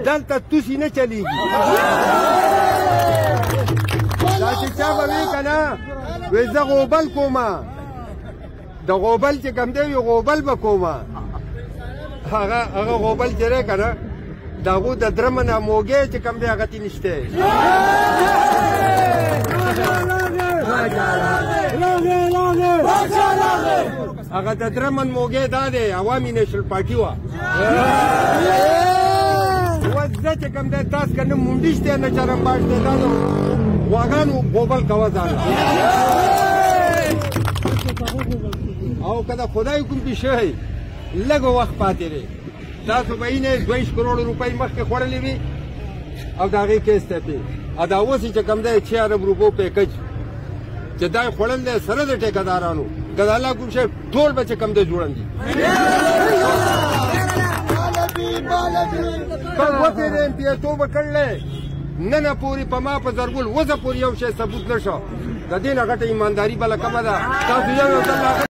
دلته توسی نه چلیږي. دا چې چا به وي که نه، وایي زه غوبل کومه، د غوبل چې کوم دی غوبل به کومه. هغه غوبل چې دی که نه، د هغو د درمه نه موږی چې کوم دی هغه تې نشته. هغه د درمن موږی دا دی، عوامي نېشنل پارټي وه. اوس زه چې کوم دی تاسو که نه مونډي شته نه چرمباش دی، دا د غواګانو غوبل کوه ځان. او که د خدای کوم پې شوی لږ وخت پاتې دی، تاسو به یې نه 22 کروړ روپۍ مخکې خوړلې وي او د هغې کیس ته پې. او دا اوس چې کوم دی 6 ارب روپو پیکج چې دا یې خوړل دی سره د ټیکهدارانو، که د الله کوم شی ټول به چې کوم دی جوړن دي. په وتې ایم پي توب کړلی نن پورې په ما په زرګول وزه پورې یو شی ثبوت نه شو. د دې نه غټه ایمانداري بله کومه ده؟ تاسو یو یو ځل